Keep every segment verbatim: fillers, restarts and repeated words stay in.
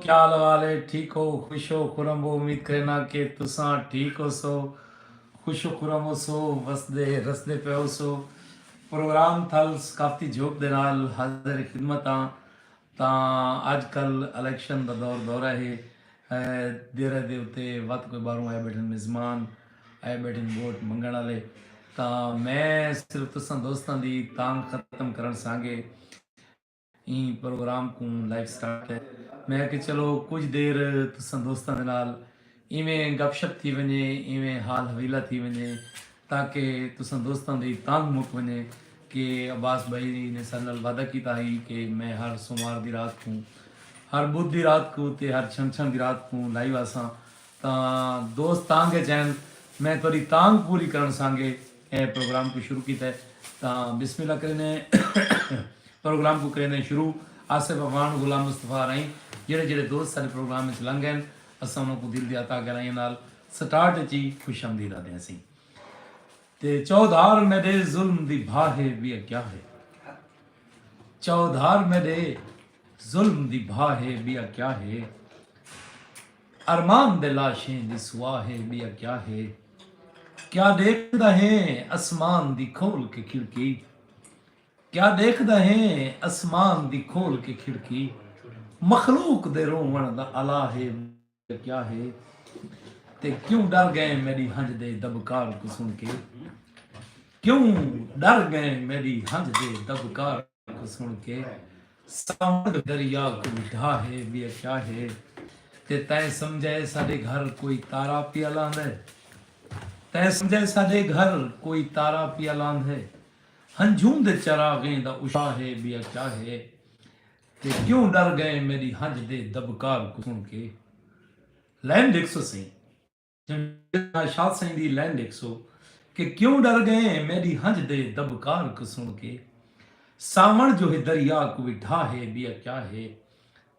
کیا حال والے؟ ٹھیک ہو؟ خوش ہو؟ خرم ہو؟ امید کرینا کہ تساں ٹھیک ہو سو، خوش و خرم ہو سو، وسدے رسدے پے ہو سو۔ پروگرام تھل ثقافتی جھوک دے نال حاضر خدمت ہاں۔ تاں اج کل الیکشن دا دور دورہ ہے۔ دیرہ دے اتے وت کوئی باہروں آئے بیٹھن مزمان، آئے بیٹھن ووٹ منگن والے۔ تاں میں صرف تساں دوستاں دی تانگ ختم کرن سانگے ایں پروگرام کوں لائیو سٹارٹ ہے۔ میں کہ چلو کچھ دیر تساں دوستاں دے نال ایویں گپ شپ تھی ونجے، ایویں حال حویلہ تھی ونجے، تاکہ تساں دوستاں دی تانگ مک ونجے کہ عباس بھائی نے سارے نال وعدہ کیتا ہی کہ میں ہر سوموار دی رات کوں، ہر بدھ دی رات کوں تے ہر چھن چھن دی رات کوں لائیو آساں۔ تاں دوست تانگ اچ ہن، میں تہاݙی تانگ پوری کرݨ سانگے اے پروگرام کوں شروع کیتا ہے۔ تاں بسم اللہ کریندے پروگرام کوں کریندے شروع۔ آصف اعوان، غلام مصطفی ارائیں، جیڑھے جیڑھے دوست ساݙے پروگرام وچ لنگ ڳئن، اساں انہاں کوں دل دیاں تہہ گہرائیاں نال سٹارٹ اچ ہی خوش آمدید آہدے ہسیں۔ تے چودھار میݙے ظلم دی بھا ہے، ٻیا کیا ہے؟ چودھار میݙے ظلم دی بھا ہے، ٻیا کیا ہے؟ ارمان دے لاشیں دی سوا ہے، ٻیا کیا ہے؟ کیا ݙیکھدا ہیں اسمان دی کھول کے کھڑکی؟ کیا ݙیکھدا ہیں اسمان دی کھول کے کھڑکی؟ مخلوق دے رووݨ دا آلہ ہے، کیا ہے؟ تے کیوں ݙر ڳئے میݙی ہنج دے دٻکار کوں سݨ کے؟ کیوں ݙر ڳئے میݙی ہنج دے دٻکار کوں سݨ کے؟ ساوݨ دریا کوں ڈھا ہے، ٻیا کیا ہے؟ تے تیں سمجھے ساݙے گھر کوئی تارا پیا لاندے؟ تیں سمجھے ساݙے گھر کوئی تارا پیا لاندے؟ ہنجھوں دے چراغیں دا اشا ہے، ٻیا کیا ہے؟ تے کیوں ݙر ڳئے میݙی ہنج دے دٻکار کوں سݨ کے؟ لائن ݙیکھسو سئیں، جناب شاد سئیں دی لائن ݙیکھسو کہ کیوں ݙر ڳئے میݙی ہنج دے دٻکار کوں سݨ کے؟ ساوݨ جو ہے دریا کوں وی ڈھا ہے، ٻیا کیا ہے؟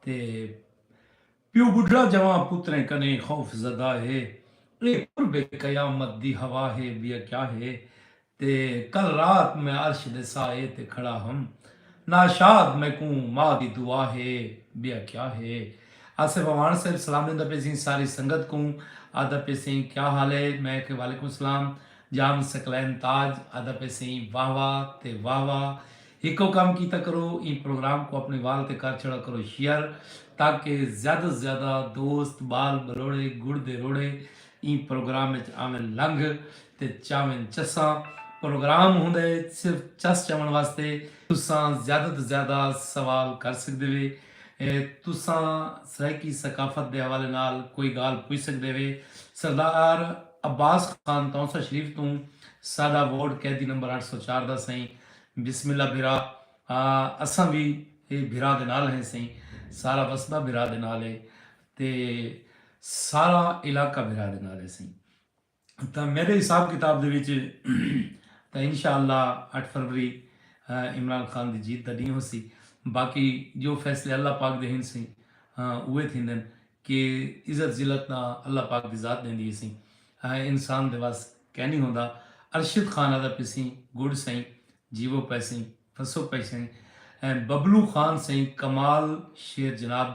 تے پیو ٻڈھڑا جوان پتریں کنیں خوف زدہ ہے، اے قرب قیامت دی ہوا ہے، ٻیا کیا ہے؟ تے کل رات میں عرش دے سائے تے کھڑا ہم، ناشاد میکوں ماء دی دعا ہے، ٻیا کیا ہے؟ آصف اعوان صاحب سلام ݙیندا پئے سئیں ساری سنگت کوں، آہدا پئے سئیں کیا حال ہے؟ میں کہ وعلیکم السلام۔ جام ثقلین تاج آہدا پئے سئیں واہ واہ تے واہ واہ۔ ہکو کم کیتا کرو، ایں پروگرام کوں اپݨے وال تے کر چھڑا کرو شیئر، تاکہ زیادہ توں زیادہ دوست، ٻال ٻلوڑے، گڑ دے روڑے ایں پروگرام وچ آون لنگھ تے چاون چساں۔ پروگرام ہوندے صرف چس چاون واسطے۔ تساں زیادہ توں زیادہ سوال کر سڳدے وے۔ اے تساں سرائیکی ثقافت دے حوالے نال کوئی ڳالھ پچھ سڳدے وے۔ سردار عباس خان تونسہ شریف توں، ساݙا وارڈ قیدی نمبر اٹھ سو چار دا سئیں۔ بسم اللہ بھرا، آ، اساں وی اے بھرا دے نال ہیں سئیں، سارا وسبہ بھرا دے نال ہے تے سارا علاقہ بھرا دے نال ہے سئیں۔ تاں میݙے حساب کتاب دے وچ تاں انشاءاللہ اٹھ فروری، آ، عمران خان دی جیت دا ݙینہہ ہوسی۔ باقی جو فیصلے اللہ پاک دے ہن سئیں، آ، اوہے تھیندن کہ عزت ذلت تاں اللہ پاک دی ذات ݙیندی ہے سئیں۔ آ، انسان دے وس کینی ہوندا۔ ارشد خان آہدا پئے سئیں گڈ سئیں، جیوو پئے سئیں، وسو پئے سئیں۔ اے ببلو خان سئیں کمال شیر جناب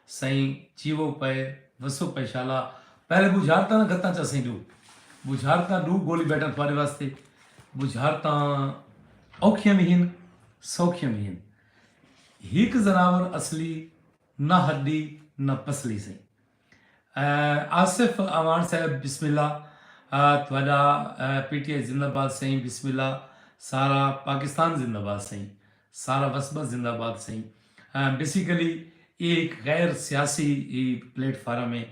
سئیں، جیوو پئے، وسو پئے شالا۔ پہلے بجھارتاں نہ گھتاں چا سئیں ݙو۔ بجھارتاں ݙو ڳولی بیٹھاں تہاݙے واسطے۔ بجھارتاں اوکھیاں وی ہن، سوکھیاں وی ہن۔ ہک زناور اصلی، نہ ہݙی، نہ پسلی سئیں۔ اے، آصف اعوان صاحب، بسم اللہ۔ اے، تہاݙا، اے، پی ٹی آئی زندہ باد سئیں، بسم اللہ۔ سارا پاکستان زندہ باد سئیں، سارا وسبہ زندہ باد سئیں۔ اے، بیسیکلی اے ہک غیر سیاسی اے پلیٹ فارم ہے۔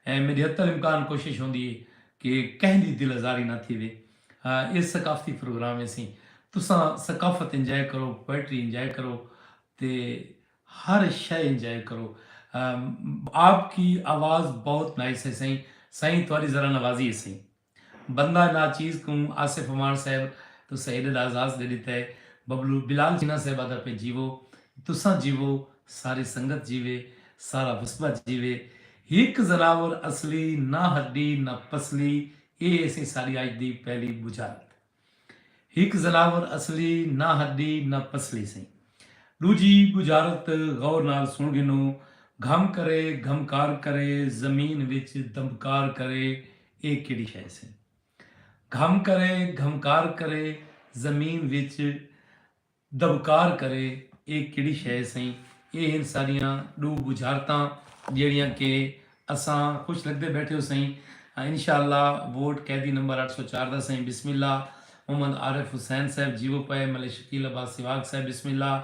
اے، میݙی حتی الامکان کوشش ہوندی ہے کہ کہیں دی دل آزاری نہ تھیوے۔ اے، اے ثقافتی پروگرام ہے سئیں۔ تساں ثقافت انجوائے کرو، پوئٹری انجوائے کرو تے ہر شے انجوائے کرو۔ ام، آپ کی آواز بہت نائس ہے سئیں۔ سئیں، تہاݙی ذرا نوازی ہے سئیں۔ بندہ ناچیز کوں آصف اعوان صاحب تساں ایݙے دا اعزاز ݙے ݙتا ہے۔ ببلو بلال جناح صاحب آہدا پئے جیوو، تساں جیوو، ساری سنگت جیوے، سارا وسبہ جیوے۔ ہک زناور اصلی، نہ ہݙی نہ پسلی، اے ہے سئیں ساݙی اڄ دی پہلی بجھارت۔ ہک زناور اصلی، نہ ہݙی نہ پسلی سئیں۔ ݙوجھی بجھارت غور نال سݨ گھنو، گھم کرے گھمکار کرے زمین وچ دمبکار کرے، اے کیڑھی شے سئیں؟ گھم کرے گھمکار کرے زمین وچ دمبکار کرے، اے کیڑھی شے سئیں؟ اے ہن ساݙیاں ݙو ٻجھارتاں جیڑھیاں کہ اساں خوش لڳدے ٻیٹھے ہو سئیں۔ انشاءاللہ ووٹ قیدی نمبر اٹھ سو چار دا سئیں، بسم اللہ۔ محمد عارف حسین صاحب جیوو پئے، ملک شکیل عباس سواگ صاحب بسم اللہ۔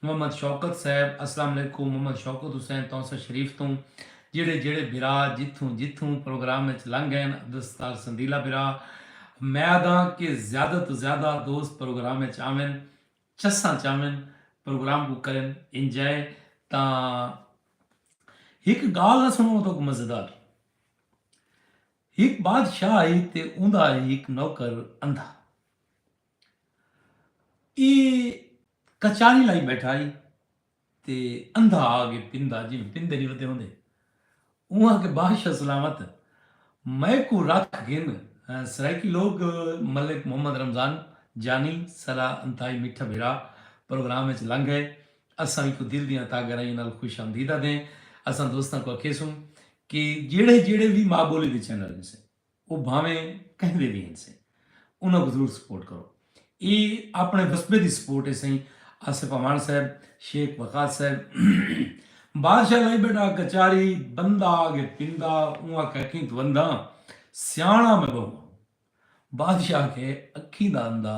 محمد شوکت صاحب السلام علیکم۔ محمد شوکت حسین تونسہ شریف توں۔ جیڑھے جیڑھے بھرا جتھوں جتھوں پروگرام اچ لنگ گئن، عبدالستار سندیلا بھرا، میں آہداں کہ زیادہ توں زیادہ دوست پروگرام اچ آون، چساں چاون، پروگرام کوں کرن انجوائے۔ تاں ہک ڳالھ نہ سݨو تاں مزیدار، ہک بادشاہ ہئی تے اوندا ہئی ہک نوکر اندھا۔ اے کچاری لائی ٻیٹھا ہئی تے اندھا آ کے پندا، جیویں پندے نہیں ودے ہوندے۔ اوں آکھے بادشاہ سلامت، میکوں رکھ گھن۔ سرائیکی لوک ملک محمد رمضان جانی سرا انتہائی میٹھا بھرا پروگرام وچ لنگ ہے۔ اساں وی کو دل دیاں تاگرائیں نال خوش آمدید آدھیں۔ اساں دوستاں کو اکھیسوں کہ جیڑھے جیڑھے وی ماں بولی دے چینل ہن سے، او بھاویں کہیں دے وی ہن سے، انہاں کو ضرور سپورٹ کرو۔ اے اپنے وسبے دی سپورٹ ہے سئیں۔ آصف امان صاحب، شیخ وقاص صاحب، بادشاہ لائی بیٹھا کچاری، بندہ آ کے پندا، اوں آکھیا اکھیں تو اندھا، سیاݨا میں ٻہوں۔ بادشاہ آکھے اکھیں دا اندھا،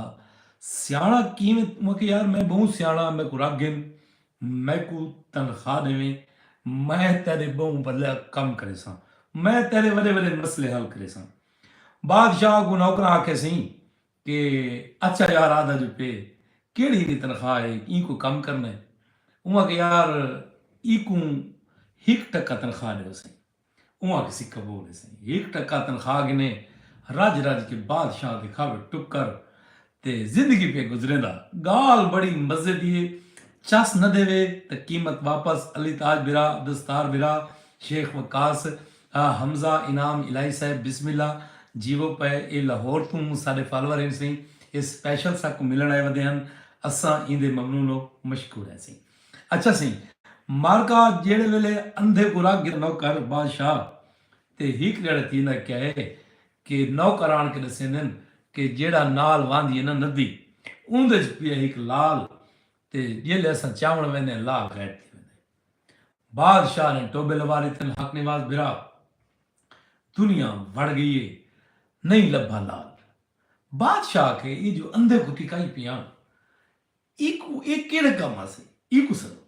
سیاݨا کیویں؟ اوں آکھے یار میں ٻہوں سیاݨا، میکوں رکھ گھن، میکوں تنخواہ ݙیویں، میں تیݙے ٻہوں ودھا کم کریساں، میں تیݙے وݙے وݙے مسئلے حل کریساں۔ بادشاہ کوں نوکراں آکھے سئیں کہ اچھا یار آہدا جو پئے، کیڑھی ایندی تنخواہ ہے، ایں کوں کم کرنا ہے؟ اوں آکھے یار ایکوں ہک ٹکا تنخواہ ݙیو سئیں۔ اوں آکھے سکہ بول ہے سئیں، ہک ٹکا تنخواہ گھنے، رڄ رڄ کے بادشاہ دے کھاوے ٹکر تے زندگی پئے گزریندا۔ ڳالھ بڑی مزے دی ہے، چس نہ ݙیوے تاں قیمت واپس۔ علی تاج بھرا، عبدالستار بھرا، شیخ وقاص، آ، حمزہ انعام الہی صاحب بسم اللہ جیوو پئے، اے لاہور توں ساݙے فالوور ہن سئیں، اے سپیشل ساکوں ملݨ آئے ودے ہن، اساں ایندے ممنون و مشکور ہیں سئیں۔ اچھا سئیں، مارکا جیڑھے ویلے اندھے کوں رکھ گھدا نوکر بادشاہ، تے ہک ݙیہاڑے تھیندا کیا ہے کہ نوکر آن کے ݙسیندن کہ جیڑھا نال واہندی ہے نا ندی، اوندے اچ پیا ہک لال، تے جیلے اساں چاوݨ ویندے ہیں لال غائب تھی ویندے۔ بادشاہ نے ٹوبے لوا ݙتے ہن، حق نواز بھرا، دنیا وڑ ڳئی ہے، نہیں لبھا لال۔ بادشاہ آکھے اے جو اندھے کوں تکائی پیاں، ایکوں، اے کیڑھے کم آسے؟ ایکوں سݙو۔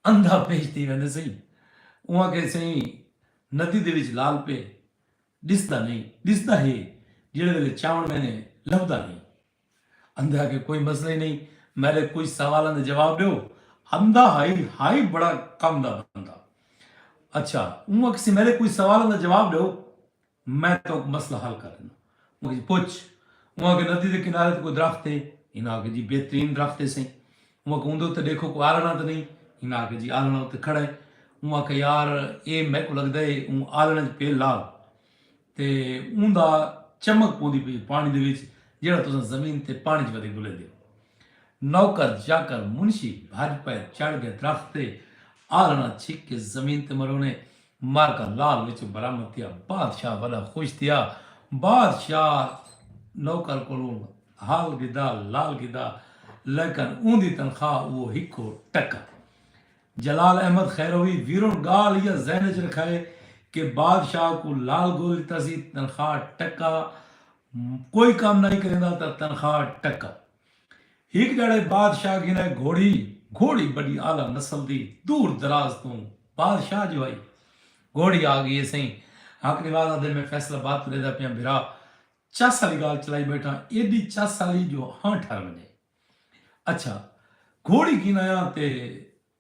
اندھا پیش تھی ویندے سئیں۔ اوں آکھے سئیں، ندی دے وچ لال پئے، ݙسدا نہیں، ݙسدا ہے، جیڑھے ویلے چاوݨ ویندے لبھدا نہیں۔ اندھے آکھے کوئی مسئلہ ہی نہیں، میݙے کجھ سوالاں دے جواب ݙیو۔ اندھا ہئی، ہئی بڑا کم دا بندہ۔ اچھا، اوں آکھسی میݙے کجھ سوالاں دا جواب ݙیو۔ میں تہاکوں مسئلہ حل کر ݙینداں۔ اوں آکھیا جی پچھ۔ اوں آکھیا ندی دے کنارے تے کوئی درخت ہے؟ انہاں آکھیا جی بہترین درخت ہے سئیں۔ اوں آکھیا اوندے اتے ݙیکھو کوئی آلݨا تاں نہیں؟ انہاں آکھیا جی آلݨا اتے کھڑا ہے۔ اوں آکھیا یار اے میکوں لڳدا ہے اوں آلݨے اچ پئے لال تے اوندا چمک پوندی پئی پاݨی دے وچ، جیڑھا تساں زمین تے پاݨی اچ ودے ڳلیندے ہو۔ نوکر چاکر منشی بھڄ پئے، چڑھ ڳئے درخت تے، آلݨا چھک کے زمین تے مرونے۔ مارکا لال وچوں برآمد تھیا۔ بادشاہ وݙا خوش تھیا۔ بادشاہ نوکر کولوں حال گھدا، لال گھدا، لیکن اوندی تنخواہ اوہو ہکو ٹکا۔ جلال احمد خیروی ویروں ڳالھ ایہا ذہن اچ رکھائے کہ بادشاہ کوں لال گھول ݙتا سی، تنخواہ ٹکا، کوئی کم نائی کریندا تاں تنخواہ ٹکا۔ ہک ݙیہاڑے بادشاہ گھن آئے گھوڑی، گھوڑی بڑی اعلی نسل دی، دور دراز توں بادشاہ جو آئی گھوڑی آ ڳئی ہے سئیں۔ حق نواز آہدے میں فیصل آباد توں ݙیہدا پیاں بھرا، چس آلی ڳالھ چلائی ٻیٹھاں، ایݙی چس آلی جو ہاں ٹھر ونڄے۔ اچھا، گھوڑی گھن آیاں تے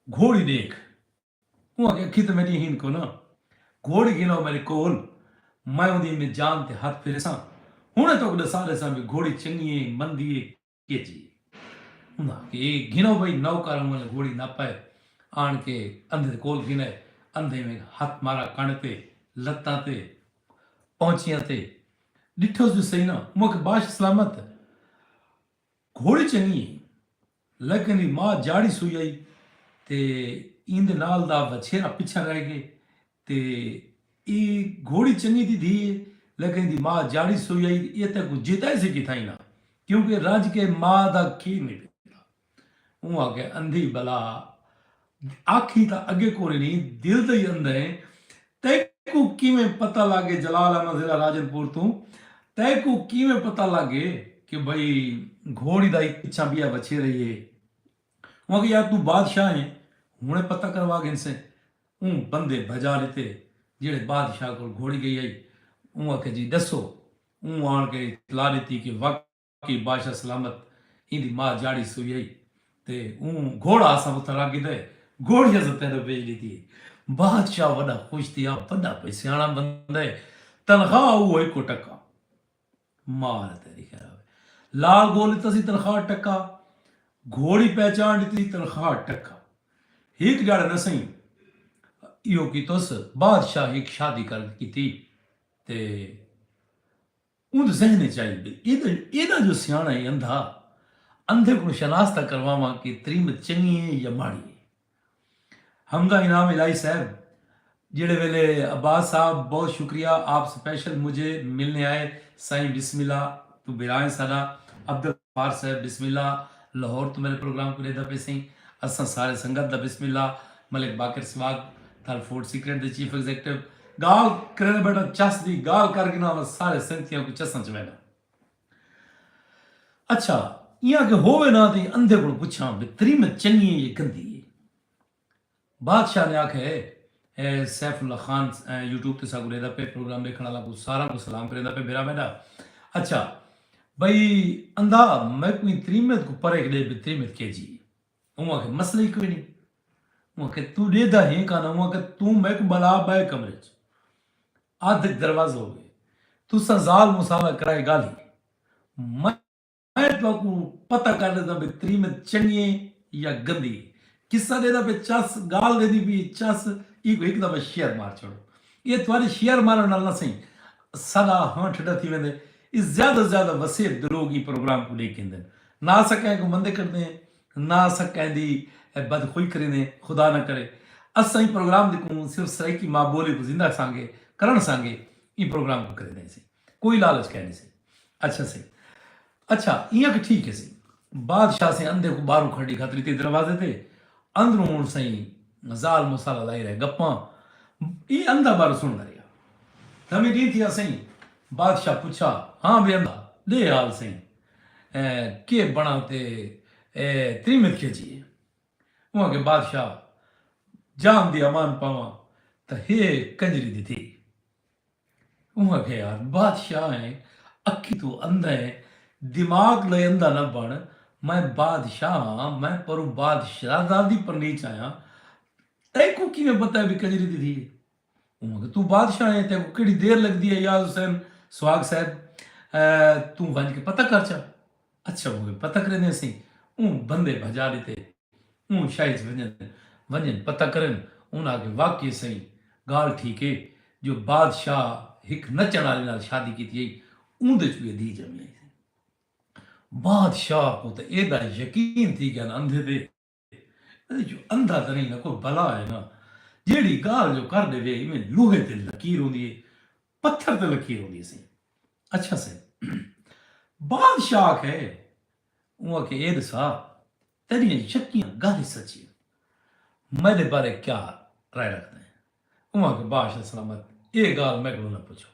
گھوڑی ݙیکھ۔ اوں آکھیا اکھیں تاں میݙیاں ہین کوناں، گھوڑی گھن آؤ میݙے کول، میں اوندی میں جان تے ہتھ پھیریساں، ہݨے تہاکوں ݙسا ݙیساں بھئی گھوڑی چنڳی ہے، مندی ہے، کیجھی ہے۔ انہاں آکھیا اے گھن آؤ بھئی۔ نوکر اوں ویلے گھوڑی نپ آئے، آن کے اندھے دے کول گھن آئے، اندھے میں ہتھ مارا کن تے، لتاں تے، پہنچیاں تے، ݙٹھوس جو سئیں نا، اوں آکھیا بادشاہ سلامت، گھوڑی چنڳی ہے، لیکن دی ماء جاڑی سوئی آئی تے ایندے نال دا وچھیرا پچھاں رہ گئے۔ تے اے گھوڑی چنگی دی دھی ہے، لیکن دی ماں جاڑی سوئی آئی، اے تیکوں جتائے سی کتھائیں نہ، کیونکہ رج کے ماں دا کھیر نہیں پیندا۔ اوں آکھیا، اندھی بلا، اکھ ہی تاں اگے کونی نی، دل دے ہی اندھا ہیں۔ تیکوں کیویں پتہ لگ گئے، جلال احمد ضلع راجن پور توں، تیکوں کیویں پتہ لگ گئے کہ بھئی گھوڑی دا ہک پچھاں بیا وچھے رہی ہے؟ اوں آکھیا، یار توں بادشاہ ہیں، ہنے پتہ کروا گھنسیں۔ اوں بندے بھجا ݙتے جیڑھے بادشاہ کول گھوڑی ڳئی ہئی۔ اوں آکھیا، جی ݙسو۔ اوں آن کے اطلاع ݙتی کہ واقعی بادشاہ سلامت ایندی ماء جاڑی سوئی ہئی تے اوں گھوڑا اساں اتھاں رکھ گھدا ہے، گھوڑی اساں تیݙے بھیڄ ݙتی ہے۔ بادشاہ وݙا خوش تھیا، وݙا بھئی سیاݨا بندہ ہے، تنخواہ اوہو ہکو ٹکا۔ مال تیݙی خیر ہووے۔ لال ڳول ݙتا سی تنخواہ ٹکا، گھوڑی پہچان ݙتی سی تنخواہ ٹکا۔ ہک ڄاڑے نہ سئیں ایہو کیتس، بادشاہ ہک شادی کر کیتی تے اوندے ذہن اچ آئی بئی ایݙا ایݙا جو سیاݨا ہے اندھا، اندھے کوں شناس تاں کرواواں کہ تریمت چنڳی ہے یا ماڑی ہے۔ حمدہ انعام الہی صاحب، جیڑھے ویلے عباس صاحب، بہت شکریہ، آپ سپیشل مجھے ملنے آئے۔ سائیں بسم اللہ، تو بھرا ہیں ساڈا۔ عبدالغفار صاحب بسم اللہ، لاہور تو میرے پروگرام کو ڈیدا پے سائیں۔ اساں سارے سنگت دا بسم اللہ۔ ملک باقر سواگ، تھل فوڈ سیکرٹ دے چیف ایگزیکٹو، گال کرے بیٹا چس دی گال کر گنا، سارے سنگتیاں کو چساں چ وینا۔ اچھا، ایاں کہ ہووے نہ تے اندھے کول پچھاں بھئی تریمت چنگی ہے یا گندی ہے؟ بادشاہ نے آکھیا ہے، اے سیف اللہ خان، اے یوٹیوب تے ساکوں ݙیہدا پئے، پروگرام ݙیکھݨ آلاں کوں ساراں کوں سلام کریندا پئے بھرا میݙا۔ اچھا بھئی، اندھا میکوں ایں تریمت کوں پرکھ ݙے بھئی تریمت کیجھی ہے؟ اوں آکھیا مسئلہ ہی کوئی نی۔ اوں آکھیا توں ݙیہدا ہیں کائنا؟ اوں آکھیا توں میکوں ٻلا ٻئے کمرے اچ، ادھ اچ دروازہ ہووے، تساں زال مسالہ کرائے ڳالھی، میں میں تہاکوں پتہ کر ݙینداں بھئی تریمت چنڳی ہے یا گندی ہے۔ قصہ ݙیہدا پئے چس، ڳالھ ݙیہدی پئی ہے چس، ایکوں ہک دفعہ شیئر مار چھوڑو۔ ایہ تہاݙے شیئر مارݨ نال نہ سئیں ساݙا ہاں ٹھڈا تھی ویندے۔ ایہ زیادہ زیادہ وسیب دے لوک ایں پروگرام کوں ݙیکھ گھندن۔ نہ اساں کہیں کوں مندے کڈھدے ہیں، نہ اساں کہیں دی بدخوئی کریندے ہیں، خدا نہ کرے۔ اساں ایں پروگرام دی کوں صرف سرائیکی ماں ٻولی کوں زندہ سانگے، کرݨ سانگے ایں پروگرام کوں کریندے ہیں سئیں۔ کوئی لالچ کائنی سئیں۔ اچھا سئیں۔ اچھا، ایاں کہ ٹھیک ہے سئیں۔ بادشاہ سئیں اندھے کوں ٻاہروں کھڑی گھت ݙتی دروازے تے، اندروں ہݨ سئیں زال مسالہ لائی رہے گپاں۔ اے اندھا ٻاہروں سݨدا رہیا۔ دھمی ݙینہہ تھیا سئیں، بادشاہ پچھا، ہاں وے اندھا، ݙے حال سئیں، اے کے بݨا تے اے تریمت کیجھی ہے؟ اوں آکھیا بادشاہ، جان دی امان پاواں تاں ہے کنجری دی دھی۔ اوں آکھیا، یار بادشاہ ہیں، اکھیں توں اندھا ہیں، دماغ لئی اندھا نہ بݨ، میں بادشاہ ہاں، میں پروں بادشاہزادی پرنیچ آیاں، تیکوں کیویں پتہ ہے بھئی کنجری دی دھی ہے؟ اوں آکھیا، توں بادشاہ ہیں، تیکوں کیڑھی دیر لڳدی ہے؟ ایاز حسین سہاگ صاحب، اے، توں ونڄ کے پتہ کر چا۔ اچھا، اوں آکھیا پتہ کریندے سئیں۔ اوں بندے بھجا ݙتے۔ اوں شاہی اچ ونڄن، ونڄن پتہ کرن۔ انہاں آکھیا واقعی سئیں، ڳالھ ٹھیک ہے جو بادشاہ ہک نچݨ آلی نال شادی کیتی ہئی، اوندے اچ وی اے دھی ڄمی ہئی سئیں۔ بادشاہ کوں تاں ایݙا یقین تھی ڳیا نا اندھے تے، جو اندھا تاں نہیں نا، کوئی بلا ہے نا، جیڑھی ڳالھ جو کر ݙیوے ایویں لوہے تے لکیر ہوندی ہے، پتھر تے لکیر ہوندی ہے سئیں۔ اچھا سئیں، بادشاہ آکھے، اوں آکھے اے ݙسا، تیݙیاں یکیاں ڳالھیں سچیاں، میݙے بارے کیا رائے رکھدیں؟ اوں آکھے بادشاہ سلامت، اے ڳالھ میکوں نہ پچھو۔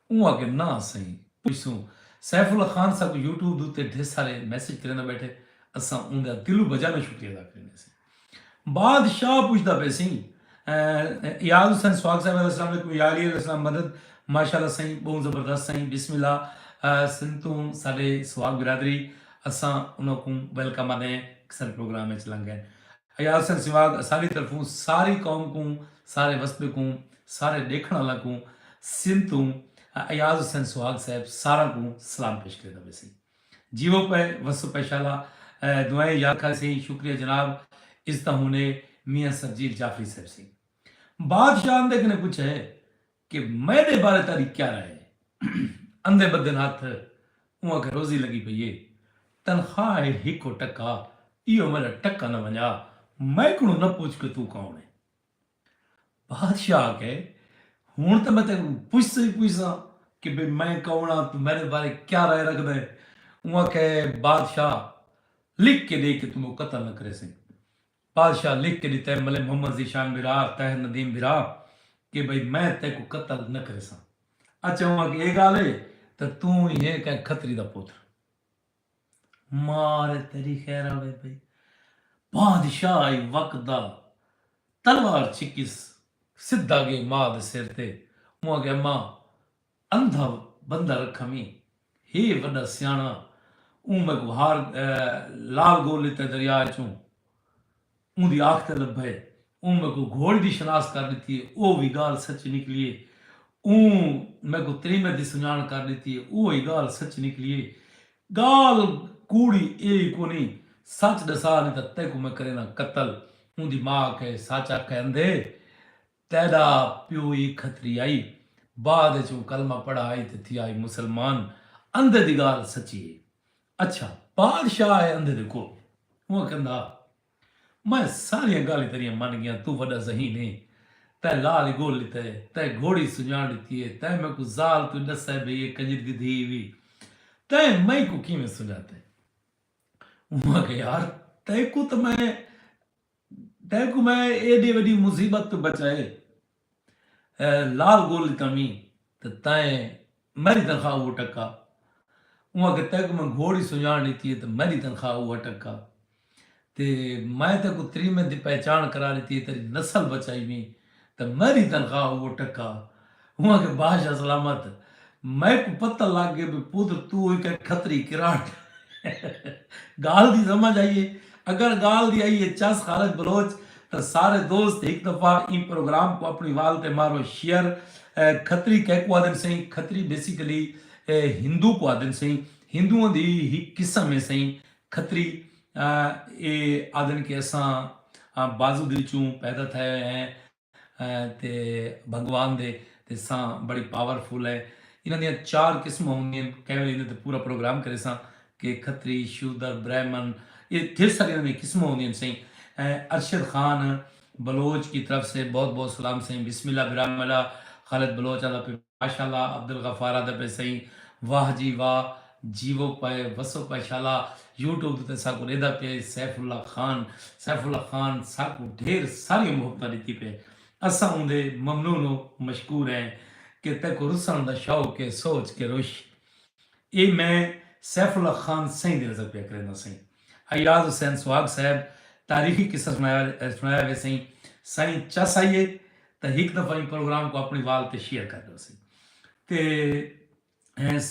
اوں آکھے نہ سئیں، پچھسوں۔ سیف اللہ خان ساکوں یوٹیوب دے اتے ڈھیر سارے میسج کریندا ٻیٹھے، اساں اوندا دلوں بجانوں شکریہ ادا کریندے سئیں۔ بادشاہ پچھدا پئے سئیں، ایاز حسین سواگ صاحب، علیہ السلام علیکم، یا علی علیہ السلام مدد، ماشاءاللہ سئیں، ٻہوں زبردست سئیں، بسم اللہ۔ سندھ توں ساݙے سواگ برادری، اساں انہاں کوں ویلکم آندے ہیں، ساݙے پروگرام وچ لنگھ ڳئے۔ ایاز حسین سواگ اساݙی طرفوں ساری قوم کوں، سارے وسبے کوں، سارے ݙیکھݨ آلاں کوں، سندھ توں ایاز حسین سواگ صاحب ساراں کوں سلام پیش کریندا پئے سئیں۔ جیوو پئے، وسو پئے شالا، دعائیں یاد کھا سئیں، شکریہ جناب۔ اس طرح ہونے میاں سرجیل جعفری صاحب سئیں۔ بادشاہ اندھے کنے پچھے کہ میݙے بارے تیݙی کیا رائے ہے؟ اندھے ٻدھن ہتھ، اوں آکھے روزی لڳی پئی ہے، تنخواہ ہے ہکو ٹکا، ایہو میݙا ٹکا نہ ونڄا، میں کو نہ پوچھ کے تو کون ہے؟ بادشاہ آ کے ہوں تو میں تین پوچھتا ہی پوچھتا کہ بھئی میں کون ہاں، تو میرے بارے کیا رائے رکھتا ہے؟ وہ آ کے بادشاہ لکھ کے دے کہ تم قتل نہ کرے سی۔ بادشاہ لکھ کے دیتا ہے ملے محمد ذیشان برا، طاہر ندیم برا، کہ بھئی میں تے کو قتل نہ کرے سا۔ اچھا، وہ آ کے یہ گال ہے تو تم ہی ہے کہ کھتری دا پوتر۔ مار تیری خیر آوے بھئی۔ بادشاہ آئی وقت دا تلوار چھکیس، سدھا گئے ماں دے سر تے۔ اوں آکھیا، ماں، اندھا بندہ رکھاں وی، ہے وڈا سیاݨا۔ اوں میکوں ہار لال گول لیتے دریا اچوں۔ اوں دی آکھ تے لبھے۔ اوں میکوں گھوڑی دی شناس کر ڈتی ہے، او وی گال سچ نکلی ہے۔ اوں میکوں تریمت دی سنڄاݨ کر ݙتی ہے، اوہی ڳالھ سچ نکلی ہے۔ ڳالھ کوڑی ایہی کونی، سچ ݙسا نی تاں تیکوں میں کرینداں قتل۔ اوندی ماء آکھے، سچ آکھے اندھے، تیݙا پیو ای کھتری ہئی، بعد اچ اوں کلمہ پڑھا ہئی تے تھیا ہئی مسلمان۔ اندھے دی ڳالھ سچی ہے۔ اچھا، بادشاہ آئے اندھے دے کول۔ اوں آکھیندا، میں ساریاں ڳالھیں تیݙیاں من ڳیاں، توں وݙا ذہین ہیں، تیں لال ای ڳول ݙتا ہے، تیں گھوڑی سنڄاݨ ݙتی ہے، تیں میکوں ذال توں ݙسا ہے بھئی اے کنجر دی دھی وی، تیں میکوں کیویں سنڄاتے؟ اوں آکھیا، یار، تیکوں تاں میں تیکوں میں ایݙی وݙی مصیبت توں بچائے، لال ڳول ݙتا وی تے تیں میݙی تنخواہ اوہو ٹکا۔ اوں آکھیا، تیکوں میں گھوڑی سنڄاݨ ݙتی ہے تے میݙی تنخواہ اوہا ٹکا، تے میں تیکوں تریمت دی پہچاݨ کرا ݙتی ہے، تیݙی نسل بچائی وی تے میݙی تنخواہ اوہو ٹکا۔ اوں آکھیا، بادشاہ سلامت، میکوں پتہ لڳ ڳئے بھئی پتر توں ہک کھتری کراٹ۔ ڳالھ دی سمجھ آئی ہے؟ اگر ڳالھ دی آئی ہے چس خالد بلوچ، تاں سارے دوست ہک دفعہ ایں پروگرام کوں اپݨی وال تے مارو شیئر۔ کھتری کیکوں آہدن سئیں؟ کھتری بیسیکلی ہندو کوں آہدن سئیں۔ ہندوؤں دی ہک قسم ہے سئیں کھتری۔ اے آہدن کہ اساں بازو دے وچوں پیدا تھئے ہوئے ہیں تے بھگوان دے تے ساں بڑی پاورفل ہے۔ انہاں دیاں چار قسماں ہوندیاں، کہیں ویلے انہاں تے پورا پروگرام کریساں کہ کھتری، شودر، برہمن، اے ڈھیر ساری انہاں دیاں قسماں ہوندیاں سئیں۔ ارشد خان بلوچ کی طرف سے بہت بہت سلام سئیں۔ بسم اللہ برا میڈا۔ خالد بلوچ آہدا پئے ماشاءاللہ۔ عبدالغفار آہدا پئے سئیں واہ جی واہ، جیوو پئے وسو پئے شالا۔ یوٹیوب تے ساکوں ݙیہدا پئے سیف اللہ خان۔ سیف اللہ خان ساکوں ڈھیر ساریاں محبتاں ݙتی پئے۔ اساں اوندے ممنون و مشکور ہیں کہ تیکوں رسݨ دا شوق ہے، سوچ کے رش۔ اے میں سیف اللہ خان سئیں دی نظر پیا کریندا سئیں۔ ایاز حسین سہاگ صاحب تاریخی قصہ سݨایا سݨایا وے سئیں۔ سئیں چس آئیے تاں ہک دفعہ ایں پروگرام کوں اپݨی وال تے شیئر کر ݙیو سئیں۔ تے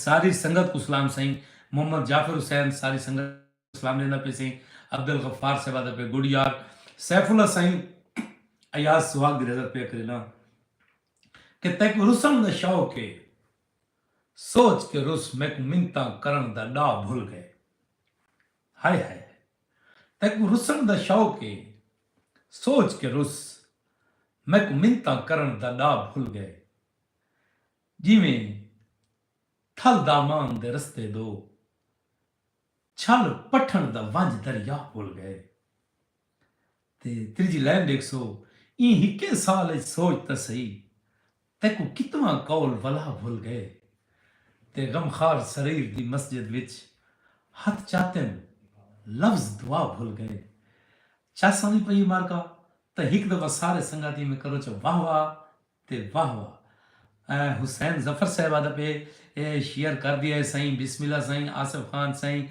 ساری سنگت کوں سلام سئیں۔ محمد جعفر حسین ساری سنگت سلام ݙیندا پئے سئیں۔ عبدالغفار صاحب آہدا پئے گڈ یار۔ سیف اللہ سئیں ایاز سہاگ دی نظر پیا کرینا کہ تیکوں رسݨ دا شوق ہے، سوچ کے رس میکوں منتاں کرݨ دا ݙا بھل ڳئے۔ ہائے ہائے، تیکوں رسݨ دا شوق ہے، سوچ کے رس میکوں منتاں کرݨ دا ݙا بھل ڳئے۔ جیویں تھل دامان دے رستے دو، چھل پٹھݨ دا ونج دریا بھل ڳئے۔ تے تریجھی لائن ݙیکھسو، ایں ہکے سال اچ سوچ تاں سہی، تیکوں کتواں قول ولا بھل ڳئے۔ تے غمخوار سریر دی مسجد وچ ہتھ چاتن لفظ دعا بھل ڳئے۔ چس آندی پئی مارکا تاں ہک دفعہ سارے سنگاتی میں کرو چا واہ واہ تے واہ واہ۔ اے حسین ظفر صاحب آہدا پئے اے شیئر کر ݙیا ہے سئیں۔ بسم اللہ سئیں۔ آصف خان سئیں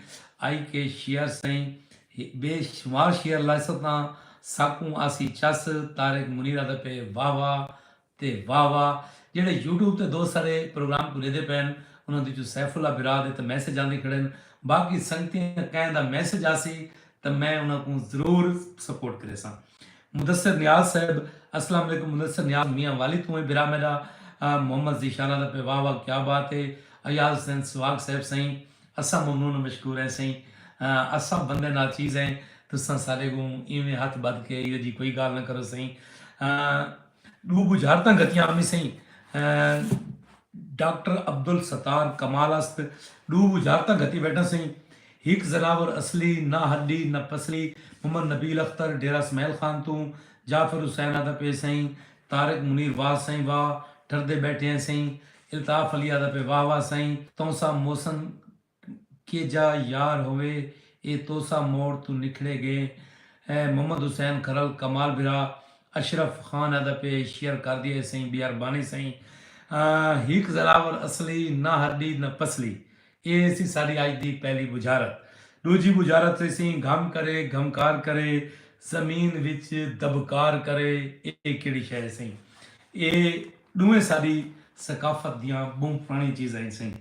آئی کے شیئر سئیں، بے شمار شیئر لائسو تاں ساکوں آسی چس۔ طارق منیر آہدا پئے واہ واہ تے واہ واہ۔ جیڑھے یوٹیوب تے دوست سارے پروگرام کوں ݙیہدے پئن انہاں دے وچوں سیف اللہ برا دے تاں میسج آندے کھڑن، باقی سنگتیں کہیں دا میسج آسی تاں میں انہاں کوں ضرور سپورٹ کریساں۔ مدثر نیاز صاحب، السلام علیکم مدثر نیاز، میاں والی توں ہیں برا میڈا۔ محمد ذیشان آہدا پئے واہ واہ کیا بات ہے۔ ایاز حسین سواگ صاحب سئیں اساں ممنون و مشکور ہیں سئیں۔ اساں بندے ناچیز ہیں، تساں سارے کوں ایویں ہتھ بدھ کے ایہو جی کوئی گالھ نہ کرو سئیں۔ ڈو بجھارتاں گھتیاں ہمی سئیں۔ ڈاکٹر عبدالستار کمال است ڈو بجھارتاں گھتی بیٹھا سئیں۔ ہک ذناور اصلی، نہ ہݙی نہ پسلی۔ محمد نبیل اختر، ڈیرہ اسماعیل خان توں۔ جعفر حسین آہدا پئے سئیں، طارق منیر واہ سئیں واہ، ٹردے ٻیٹھے ہیں سئیں۔ الطاف علی آہدا پئے واہ واہ سئیں۔ تونسہ محسن، کیجھا یار ہووے، اے توسہ موڑ توں نکھڑے ڳئے۔ اے محمد حسین کھرل، کمال بھرا۔ اشرف خان آہدا پئے شیئر کر ݙیے سئیں، ٻیہربانی سئیں۔ ہک ذناور اصلی، نہ ہݙی نہ پسلی۔ اے سی ساݙی اڄ دی پہلی ٻجھارت۔ ݙوجھی ٻجھارت سی سئیں، گھم کرے گھمکار کرے، زمین وچ دبکار کرے۔ اے کیڑھی شے ہے سئیں؟ اے ݙوہیں ساݙی ثقافت دیاں ٻہوں پراݨیاں چیزاں ہن سئیں،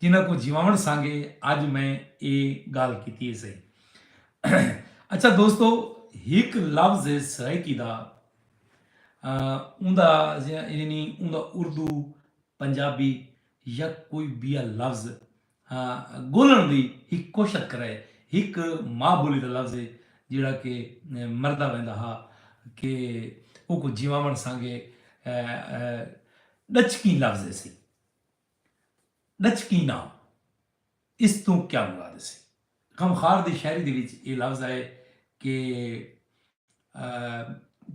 جنہاں کوں جیواوݨ سانگے اڄ میں اے ڳالھ کیتی ہے سئیں۔ اچھا دوستو، ہک لفظ ہے سرائیکی دا، اوندا، یعنی اوندا اردو، پنجابی یا کوئی ٻیا لفظ ڳولݨ دی ہک کوشت کرے۔ ہک ماء ٻولی دا لفظ ہے، جیڑھا کہ مردا ویندا ہا، کہ اوکوں جیواوݨ سانگے ݙچکی لفظ ہے سی۔ ݙچکی ناں، اس توں کیا مراد ہے سی؟ غمخوار دی شاعری دے وچ اے لفظ آئے کہ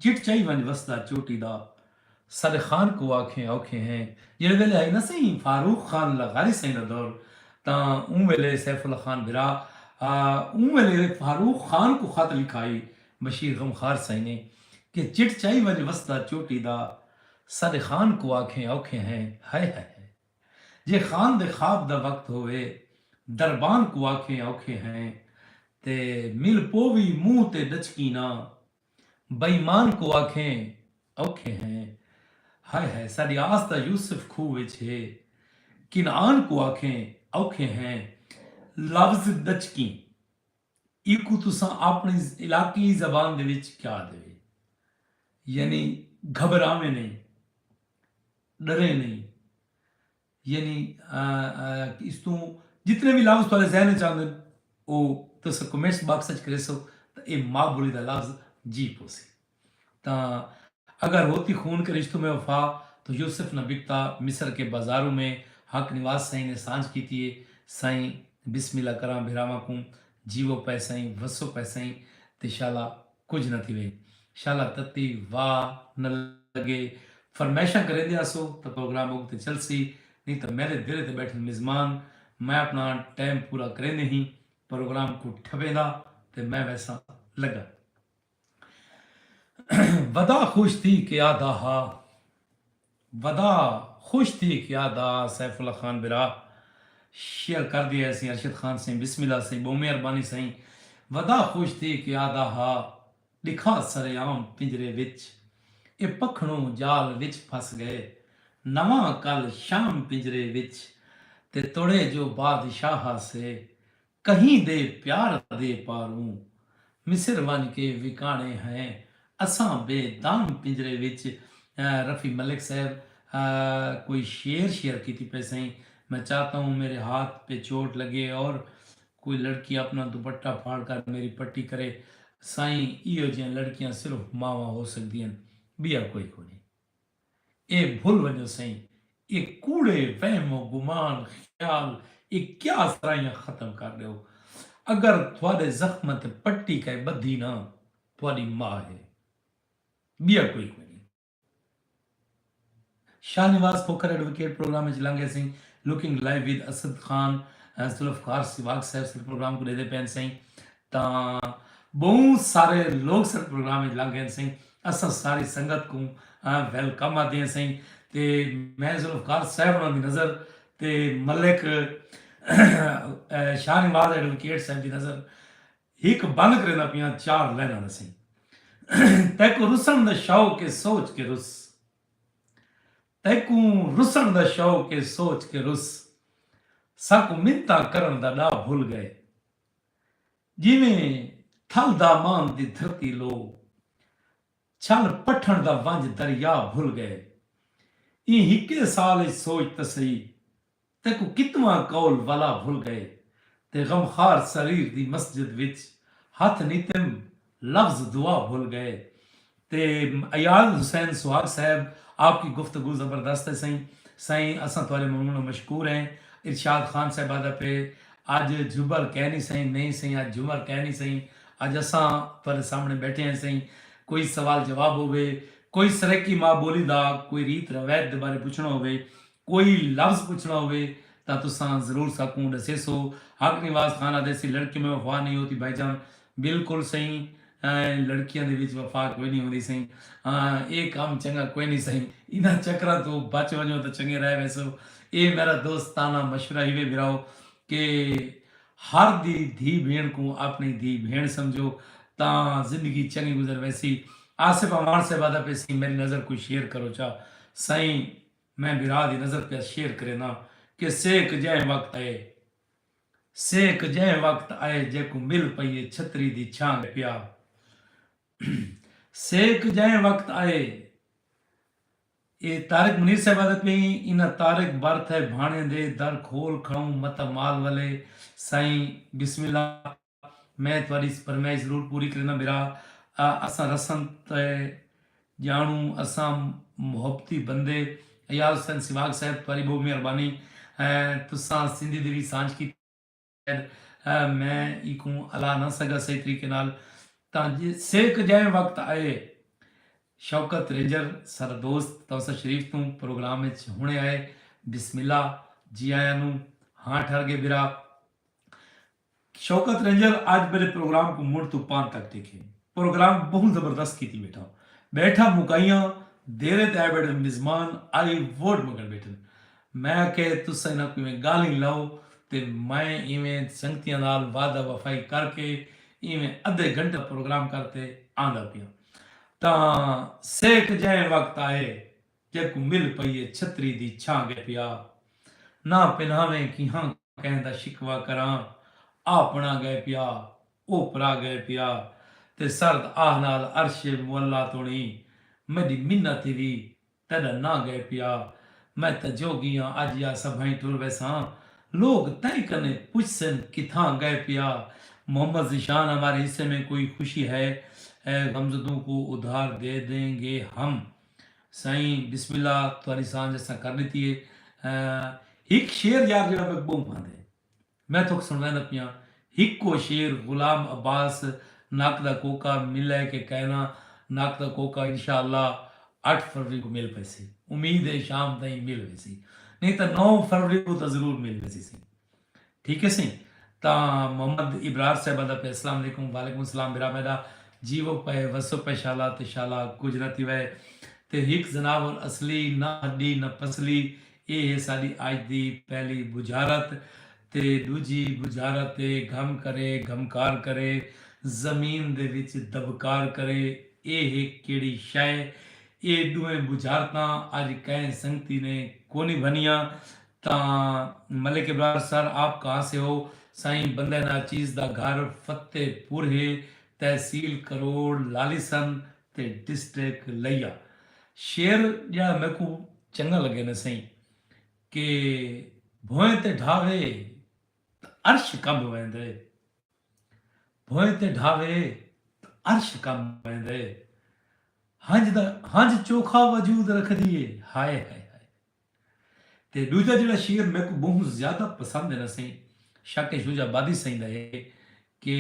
چٹ چائی ونج وسدا چوٹی دا، ساڈے خان کو آکھیں اوکھے ہیں۔ جیڑے ویلے ہئی نہ سئیں فاروق خان لغاری سئیں دا دور، تاں اوں ویلے سیف اللہ خان بھرا، اوں ویلے فاروق خان کو خط لکھائی بشیر غمخوار سئیں نے کہ چٹ چائی ونج وسدا چوٹی دا، ساڈے خان کو آکھیں اوکھے ہیں۔ ہائے ہائے ہائے۔ جے خان دے خواب دا وقت ہووے، دربان کوں آکھیں اوکھے ہیں، تے مل پووی منہ تے ڈچکی نہ، بے ایمان کوں آکھیں اوکھے ہیں۔ ہائے ہائے، ساڈی آس دا یوسف کھوہ وچ ہے، کنعان کوں آکھیں اوکھے ہیں۔ لفظ ڈچکی، ایکوں تساں اپنی علاقائی زبان دے وچ کیا آہدے وے؟ یعنی گھبراویں نہیں، ڈریں نہیں، یعنی اس توں جتنے بھی لفظ تہاڈے ذہن وچ آندن، او تساں کمنٹس باکس وچ کریسو، تاں اے ماء بولی دا لفظ جی پوسی۔ تاں اگر ہوتی خون کے رشتوں میں وفا، تو یوسف نہ بکتا مصر کے بازاروں میں۔ حق نواز سائیں نے سانجھ کیتی ہے۔ سائیں، بسم اللہ کراں بھراواں کوں، جیوو پئے سائیں، وسو پئے سائیں، تے شالا کجھ نہ تھیوے۔ شالا تتی واہ نہ لگے۔ فرمائشاں کریندے آسو تاں پروگرام اڳتے چلسی، نی تاں میݙے دیرے تے ٻیٹھن مزمان۔ میں اپݨا ٹائم پورا کریندے ہیں، پروگرام کوں ٹھپیندا تے میں ویساں لڳا۔ ودا خوش تھی کے آہدا ہا، ودا خوش تھی کے آہدا ہا۔ سیف اللہ خان بھرا شیئر کر ݙیے سئیں، ارشد خان سئیں، بسم اللہ سئیں، ٻہوں مہربانی سئیں۔ ودا خوش تھی کے آہدا ہا، ݙکھا سرعام پنجرے وچ، اے پکھݨوں جال وچ پھس ڳئے۔ نواں کل شام پنجرے وچ، تے توڑے جو بادشاہ ہاسے، کہیں دے پیار دے پاروں مصر ونڄ کے وکاݨے ہیں۔ اساں بے دام پنجرے وچ۔ رفیع ملک صاحب کوئی شعر شیئر کیتی پئے سئیں، میں چاہتا ہوں میرے ہاتھ پہ چوٹ لگے اور کوئی لڑکی اپنا دوپٹہ پھاڑ کر میری پٹی کرے۔ سائیں، ایہو جیاں لڑکیاں صرف ماواں ہو سڳدیاں، ٻیا کوئی کونی۔ اے بھل ونڄو سئیں، اے کوڑے وہم و گمان خیال، اے کیا سرائیاں ختم کر ݙیو۔ اگر تہاݙے زخماں تے پٹی کائے ٻدھی نہ، تہاݙی ماء ہے، ٻیا کوئی کونی۔ شاہ نواز کھوکھر ایڈووکیٹ پروگرام وچ لنگھے سئیں، لکنگ لائیو ود اسد خان، ذوالفقار سواگ صاحب سر پروگرام کوں ݙیہدے پئن سئیں۔ تاں ٻہوں سارے لوگ سر پروگرام وچ لنگھے سئیں۔ اساں ساری سنگت کوں ویلکم آہدے ہیں سئیں۔ تے میں ذوالفقار صاحب ہوݨاں دی نظر تے ملک شاہ نواز ایڈووکیٹ صاحب دی نظر ہک بند کریندا پیاں چار لائناں دا سئیں۔ تیکوں رسݨ دا شوق ہے سوچ کے رس، تیکوں رسݨ دا شوق ہے سوچ کے رس، ساکوں منتاں کرݨ دا ݙا بھل ڳئے۔ جیویں تھل دامان دی دھرتی لو، چھل پٹھݨ دا ونڄ دریا بھل ڳئے۔ ایں ہکے سال اچ سوچ تاں سہی، تیکوں کتواں قول ولا بھل ڳئے۔ تے غمخوار سریر دی مسجد وچ ہتھ نیتم لفظ دعا بھل ڳئے۔ تے ایاز حسین سہاگ صاحب، آپ کی گفتگو زبردست ہے سائیں۔ سائیں، اساں تہاݙے ممنون و مشکور ہیں۔ ارشاد خان صاحب آہدا پئے، اڄ جھبر کہہ نی سئیں، نئیں سئیں، اڄ جھمر کہہ نی سئیں۔ اڄ اساں تہاݙے سامݨے ٻیٹھے ہیں سئیں، کوئی سوال جواب ہووے، کوئی سرائیکی ماء ٻولی دا کوئی ریت روایت دے بارے پچھݨا ہووے، کوئی لفظ پچھݨا ہووے، تاں تساں ضرور ساکوں ݙسیسو۔ حق نواز خان آہدے سی، لڑکی میں وفا نہیں ہوتی بھائی جان۔ بالکل سئیں، ایں لڑکیاں دے وچ وفا کوئی نہیں ہوندی سئیں۔ ہاں، اے کم چنگا کوئی نہیں سئیں۔ انہاں چکراں توں بچ ونڄو تاں چنگے رہ ویسو۔ اے میرا دوستانہ مشورہ ہیوے بھراؤ کہ ہر دی دھی بھیݨ کوں اپݨی دھی بھیݨ سمجھو تاں زندگی چنڳی گزر ویسی۔ آصف اعوان صاحب آہدا پئے سی، میݙی نظر کوں شیئر کرو چا۔ سئیں، میں بھرا دی نظر پیا شیئر کرینداں کہ سیک جئیں وقت آئے، سیک جئیں وقت آئے، جیکوں مل پئیے چھتری دی چھاں ڳئے پیا۔ سیک جئیں وقت آئے۔ اے طارق منیر صاحب آہدے پئیں، انہاں طارق بر تھئے بھاݨیں دے، در کھول کھڑاؤں متاں مال ولے۔ سائیں، بسم اللہ، میں تہاݙی فرمائش ضرور پوری کرینداں بھرا۔ آ، اساں رسم تے ڄاݨوں، اساں محبتی بندے۔ ایاز حسین سواگ صاحب، تہاݙی ٻہوں مہربانی۔ اے، تساں سندھی دی وی سانجھ کیتی۔ اے، میں ایکوں الا نہ سڳا صحیح طریقے نال۔ تاں جے سیک جئیں وقت آئے، شوکت رینجر ساݙا دوست تونسہ شریف توں پروگرام وچ ہݨے آئے۔ بسم اللہ، جی آیاں نوں۔ ہاں ٹھر ڳئے بھرا۔ شوکت رینجر اڄ میݙے پروگرام کوں منڈھ توں پان تک ݙیکھے۔ پروگرام ٻہوں زبردست کیتی ٻیٹھا۔ ٻیٹھا مکائیاں، دیرے تے آئے ٻیٹھے مزمان، آئی ووٹ منگݨ ٻیٹھن۔ میں آکھے تساں انہاں کوں ایویں ڳالھیں لاؤ تے میں ایویں سنگتیاں نال وعدہ وفائی کر کے ایویں ادھے گھنٹے پروگرام کر تے آندا پیاں۔ تاں سیک جئیں وقت آئے، جیکوں مل پئیے چھتری دی چھاں ڳئے پیا۔ نہ پنہاویں کیہاں کہیں دا شکوہ کراں، آپݨا ڳئے پیا، اوپرا ڳئے پیا۔ تے سرد آہ نال عرش معلی توڑیں میݙی منت ہیوی، تیݙا ناں ڳئے پیا۔ میں تاں جوڳی آں، اڄ یا سبھائیں ٹر ویساں، لوک تئیں کنے پچھسن کتھاں ڳئے پیا۔ محمد ذیشان، ہمارے حصے میں کوئی خوشی ہے؟ اے غمزدوں کو ادھار دے دیں گے ہم۔ سائیں، بسم اللہ، تہاݙی سانجھ اساں کر ݙتی ہے۔ اے، ہک شعر یار جیڑھا میکوں ٻہوں بھاندے، میں تہاکوں سݨویندا پیاں۔ ہکو شعر، غلام عباس، نک دا کوکا ملے کہ کائنا۔ نک دا کوکا انشاءاللہ اٹھ فروری کوں مل پئیسی۔ امید ہے شام تائیں مل ویسی، نہیں تاں نو فروری کوں تاں ضرور مل ویسی سئیں۔ ٹھیک ہے سئیں۔ تاں محمد ابرار صاحب آہدا پئے، السلام علیکم۔ وعلیکم السلام بھرا میݙا، جیوو پئے وسو پئے شالا تے شالا کجھ نہ تھیوے۔ تے ہک زناور اصلی، نہ ہݙی نہ پسلی، اے ہے ساݙی اڄ دی پہلی بجھارت۔ تے ݙوجھی بجھارت اے گھم کرے، گھمکار کرے، زمین دے وچ دبکار کرے۔ اے ہے کیڑھی شئے؟ اے ݙوہیں بجھارتاں اڄ کہیں سنگتی نے کونی بھنیاں۔ تاں ملک ابرار سر، آپ کہاں سے ہو؟ سائیں، بندہ ناچیز دا گھر فتح پور ہے، تحصیل کروڑ، لالیسن تے ڈسٹرکٹ لیا۔ شعر جیڑھا میکوں چنگا لڳے نا سئیں، کہ بھوئیں تے ڈھاوے تاں عرش کمب ویندے، بھوئیں تے ڈھاوے تاں عرش کمب ویندے، ہنج دا، ہنج چوکھا وجود رکھدی ہے، ہائے ہائے ہائے۔ تے ݙوجھا جیڑھا شعر میکوں ٻہوں زیادہ پسند ہے نا سئیں، شاکر شجاع آبادی سئیں دا ہے کہ